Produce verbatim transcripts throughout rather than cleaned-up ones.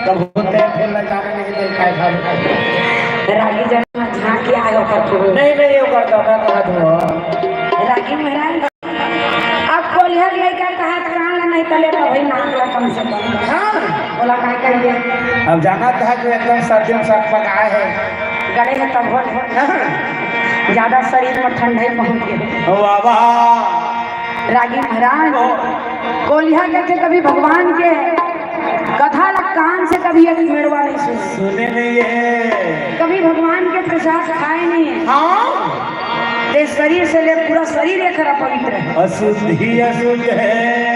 तब होते हैं, फिर लजाने नहीं दे पाए था। रागी जन्म झांकी आयो कर तू। नहीं, नहीं, ये करता था, कहा तू। रागी महाराज, अब कोलिहा लइका कहा त कान ला नहीं तले तो भाई नाक ला कम से कम। हाँ। बोला, "काय कर दिया?" अब जाना था कि एकदम सर्दी में सक पकाए है। गड़े है तब हो। हाँ। ज्यादा शरीर में ठंडे पहुंच गए। वाह, वाह। रागी महाराज, ओ। कोलिहा कहते कभी भगवान के कथा ला कान से कभी एक मेड़वा नहीं सुने। सुने नहीं है। कभी भगवान के प्रसाद खाए नहीं है। हाँ। ते शरीर से ले पूरा शरीर एक अपवित्र है। अशुद्ध ही अशुद्ध है।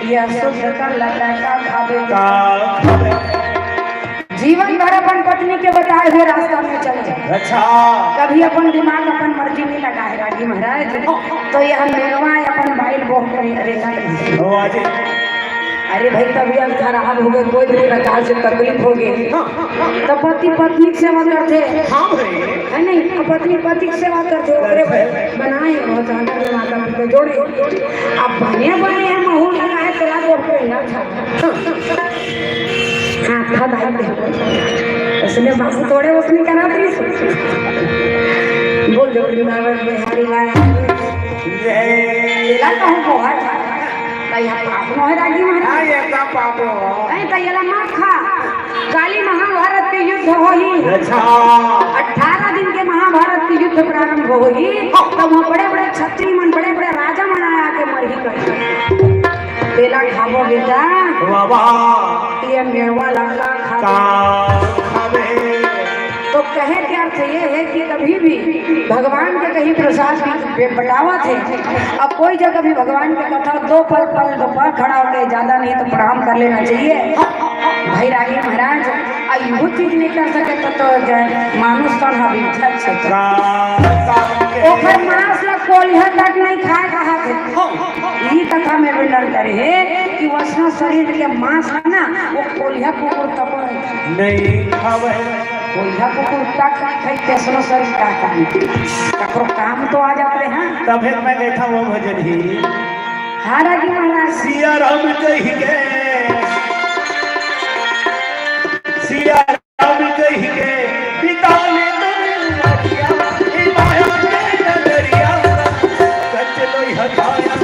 ये अशुद्ध कर लगा का खावे। का खावे। जीवन भर अपन पत्नी के बताए हुए रास्ता में चले। अच्छा। कभी अपन दिमाग, अपन मर्जी नहीं लगाए रागी महाराज, तो यह मेड़वा अपन बाइल बोह के रेंगा नहीं। वाह जी। अरे भाई, तबीयत खराब हो गई, कोई भी प्रकार से तकलीफ हो गई, हाँ। तो पति पत्नी के सेवा करते। हाँ भाई। है नहीं? अब पत्नी पति के सेवा करते, ओकरे भाई बनाए, बहुत आदर में माता पिता जोड़े। अब बने बने हैं, महू लगा है, तेरा को कोई ना था। हाँ, था भाई। उसने बस थोड़े उसने करा थी। बोल दो वृंदावन बिहारी लाल। ये ला कहूँ बहुत। त यहाँ पाप नो है रागी महाराज। हाँ, ये का पाप हो? नहीं त येला मत खा। काली महाभारत के युद्ध होही। अच्छा। अठारह दिन के महाभारत के युद्ध प्रारंभ होही। तब वहाँ बड़े-बड़े छत्री मन, बड़े-बड़े राजा मन आया के मरही कर। तेला खाबो बेटा। वाह, वाह। ये मेवा लगा खा। का खाबे? तो कहे के अर्थ ये है कि कभी भी भगवान के कहीं प्रसाद बे-, बटावत है, अब कोई जगह भी भगवान के कथा दो पल, पल, दो पल खड़ा होके, ज्यादा नहीं तो प्रणाम कर लेना चाहिए। भाई रागी महाराज, आ इहो चीज नहीं कर सके तो, तो ज-, मानुष तन हा भी अच्छा, अच्छा, अच्छा। ओखर मांस ला कोलिहा तक नहीं खाए कहा थे। ई कथा में वर्णन करे है कि वैसना शरीर के मांस है ना, वो कोलिहा कुकुर तक नहीं खावे। कोलिहा कुकुर तक नहीं खाई, तैसनो शरीर का काम। ककरो काम तो आ जाते हैं। तभे मैं बैठा वो भजन ही। हाँ रागी महाराज। सिया राम कहि के, सिया राम कहि के, बिता ले तन उमरिया, ए माया के नगरिया, सच लोई हटाया।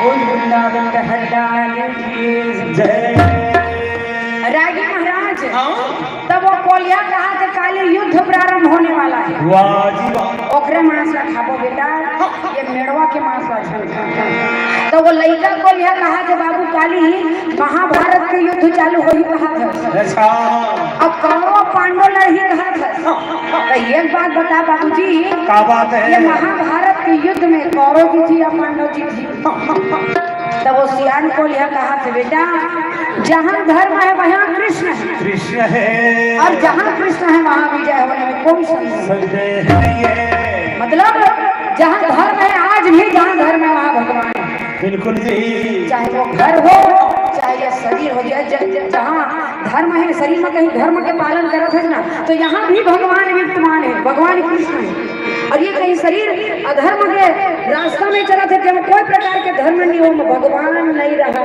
बोल वृंदावन बिहारी लाल की जय। रागी महाराज, हाँ। तब वो कोलिहा कहा थे, "काली युद्ध प्रारंभ होने वाला है।" वाह जी वाह। ओकरे मांस ला खाबो बेटा, ये मेड़वा के मांस ला झन खा। तो वो लइका कोलिहा कहा थे, "बाबू, काली ही महाभारत के युद्ध चालू होही," कहा थे। अच्छा। अब कौरव पांडव लड़ही कहा थे। तो एक बात बता बाबूजी, का बात है? ये महाभारत के युद्ध में कौरव जीती या पांडव जीती? तब वो सियान कोलिहा कहा थे, "बेटा, जहाँ धर्म है वहाँ कृष्ण है, कृष्ण है। और जहाँ कृष्ण है वहाँ विजय होने में कोई संदेह नहीं।" संदेह नहीं है। मतलब जहाँ धर्म है, आज भी जहाँ धर्म है वहाँ भगवान है। बिल्कुल जी। चाहे वो घर हो, चाहे ये शरीर हो, या ज-, ज-, जहाँ धर्म हे, शरीर में कहीं धर्म के पालन करत हस ना, तो यहाँ भी भगवान विद्यमान हे, भगवान कृष्ण हे। और ये कहीं शरीर अधर्म के रास्ता में चलत हे, जेमा कोई प्रकार के धर्म नहीं हो, भगवान नहीं रहा।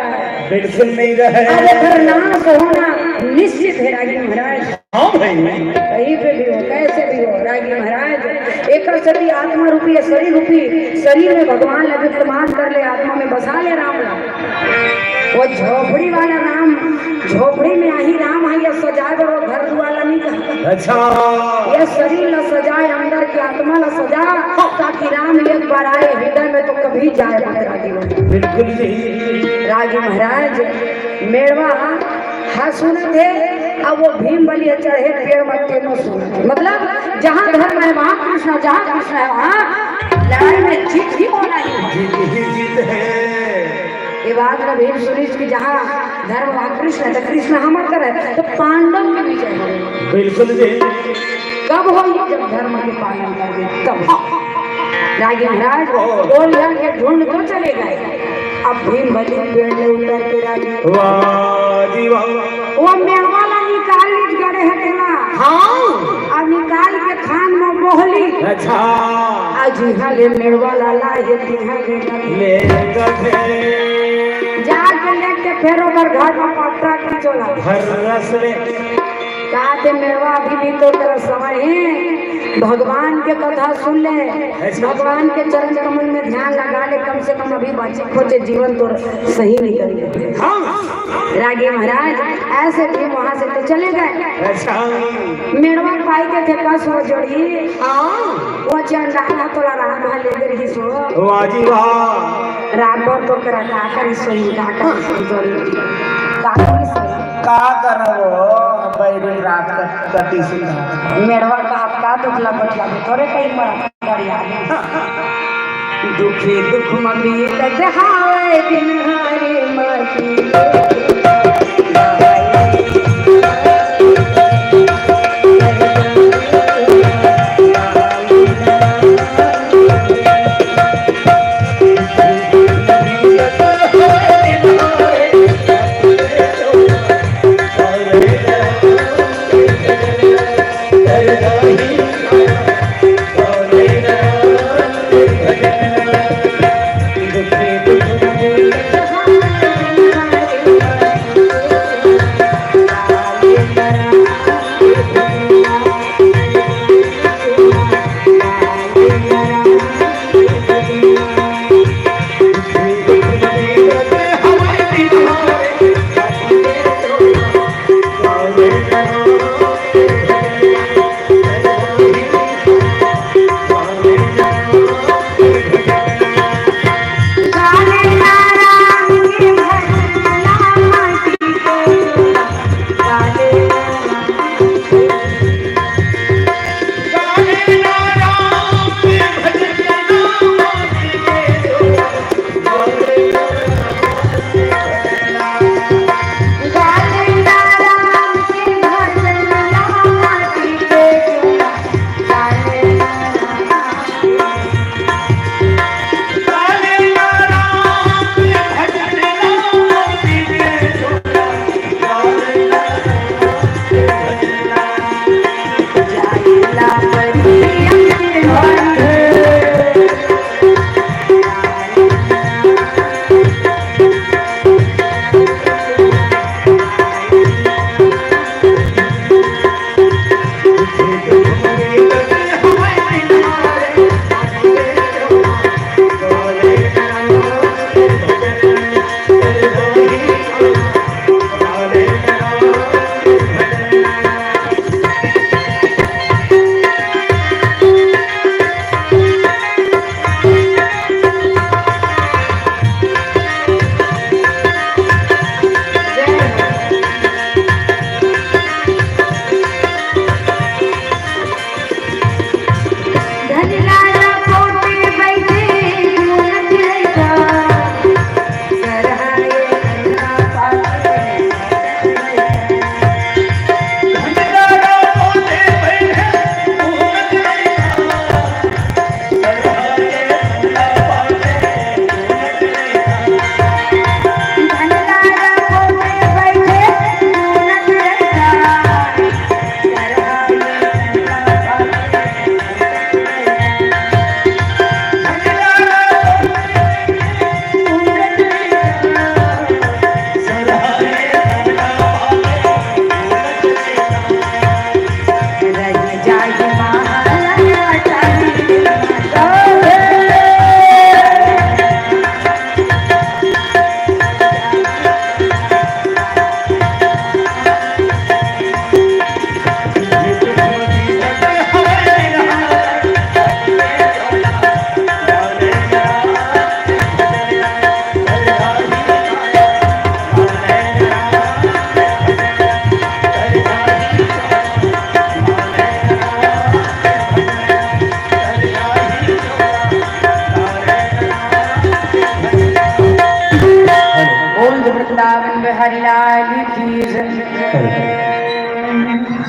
बिल्कुल नहीं रहा। अब एकर नाश होना निश्चित हे रागी महाराज। हाँ भाई। कहीं पे भी हो, कैसे भी हो, रागी महाराज, एकर सती आत्मा रूपी या शरीर रूपी शरीर में भगवान ला विद्यमान कर ले, आत्मा में बसा ले राम ला। वो झोपड़ी वाला राम, झोपड़ी में आही राम है, ये सजाए बर वो घर दुआर ला नहीं कहा। अच्छा। ये शरीर ला सजाए, अंदर की आत्मा ला सजा, ताकि राम एक बार आए हृदय में तो कभी जाए मत रागी। बिल्कुल नहीं। रागी महाराज, मेड़वा ह सुनत हे, अब वो भीम बली ह चढ़े पेड़ म तेनो सुनत हे। मतलब, जहाँ धर्म है, वहाँ कृष्ण, जहाँ कृष्ण है, वहाँ लड़ाई में जीत ही होना ही। जीत ही जीत है। ये बात ला भीम सुनिस कि जहाँ धर्म, वहाँ कृष्ण है, तो कृष्ण हमर कर है, तो पांडव के विजय हो। बिल्कुल जी। कब होही? जब धर्म के पालन करबे तब। रागी महाराज, ओहो। बोल के झुंड तो चले गए, अब भीम बली पेड़ ले उतर के रागी। वाह जी वाह। वो मेड़वा ला निकाल लीज गड़े हे तेला। हाँ। अब निकाल के खान में बोहली। अच्छा। आज इहाँ ले मेड़वा ला लाए हे तिहाँ ले गड़े। ले गड़े। जाके लेके फेर ओकर घर में पटरा की चोला। हर रस में। का ते मेड़वा, अभी भी तो तेरा समय हे, भगवान के कथा सुन ले, भगवान के चरण कमल में ध्यान लगा ले, कम से कम अभी बाँचे खोचे जीवन तो सही निकल गए। हाँ। रागी महाराज ऐसे थे, वहां से तो चले गए। अच्छा। मेड़वा पाई के थे कस वो जोड़ी। हाँ। वो चंडाल तोला रात भर ले गई सो। वाह जी वाह। रात भर तो करा का करी सोई, का करी सोई जोड़ी। का करी सोई। का करबो, बैरी रात कट-, कटी सुंदर। मेड़वा का हाथ का दुखला बटला, तोरे कहीं मरत करिया। दुखी दुख म बीत जहावे दिन हरी माटी।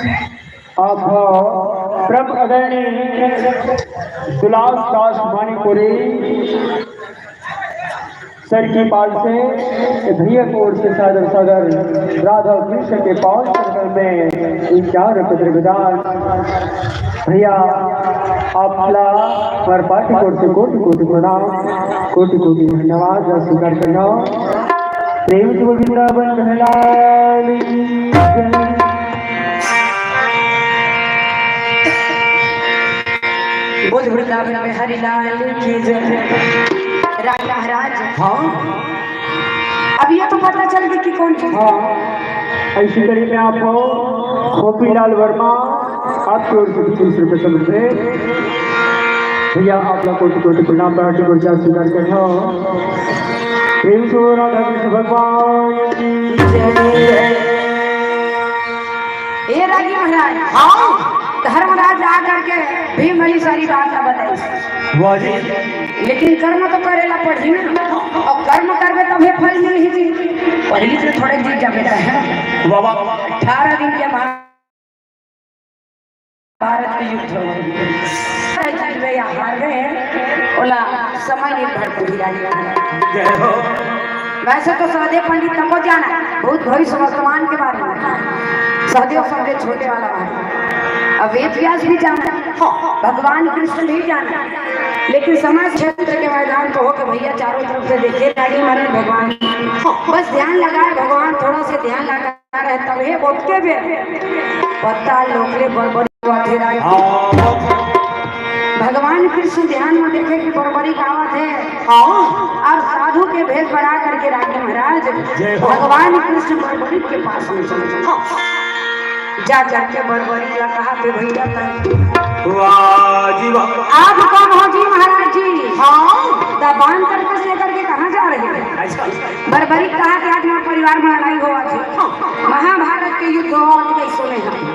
आप हो परम आदरणीय दुलास दास मानिकपुरी सर की पाल से भैया की ओर से सादर सादर राधा कृष्ण के पावन चरण में इनकार पत्र विदान। भैया, आपला हमारे पार्टी की ओर से कोटि कोटि प्रणाम, कोटि कोटि धन्यवाद स्वीकार करना। प्रेम से बोल वृंदावन बिहारी लाल की जय। बोल वृंदावन बिहारी लाल की जय। राजा महाराज, हाँ। अब ये तो पता चल गई कि कौन चीज। हाँ, ऐसी कड़ी में आप हो गोपी लाल वर्मा, आपकी ओर से पच्चीस रुपए समझ में। भैया, आपला कोटि कोटि प्रणाम, पार्टी को जा स्वीकार करना। प्रेम से बोलो राधा कृष्ण भगवान की जय। ए रागी महाराज, हाँ। धर्मराज आ करके भीम वाली सारी बात ना बताई। वाह जी। लेकिन कर्म तो करेला पड़ी ना, और कर्म करबे तभे फल मिलही जी। पहली से थोड़े जीत जाबे त है। वाह, वाह। अठारह दिन के महाभारत के युद्ध हो गए। जीतबे या हारबे, ओला समय नहीं भर पूरी रानी। जय हो। वैसे तो सहदेव पंडित तको जाना, भूत भविष्य वर्तमान के बारे में। सहदेव सबसे छोटे वाला बात। अब वेद व्यास भी जाना, भगवान कृष्ण भी जाना, लेकिन समाज क्षेत्र के मैदान को होकर भैया चारों तरफ से देखे, रागी महाराज भगवान। बस ध्यान लगाए भगवान, थोड़ा से ध्यान लगा रहे तब हे बोलते बे। पत्ता लोकले बरबरी बात है रागी। हाँ। भगवान कृष्ण ध्यान में देखे कि बरबरी गावत है। हाँ। और साधु के भेष बना करके रागी महाराज जय हो। भगवान कृष्ण बरबरी के पास में चले। हाँ। जा करके बरबरी ला कहा के भैया तन। वाह जी वाह। आप कौन हो जी महाराज जी? हाँ। दबान करके से करके कहाँ जा रहे हैं? अच्छा। बरबरी कहा कि आज हमारे परिवार में लड़ाई हुआ थी, महाभारत के युद्ध हुआ थी, सुने हैं।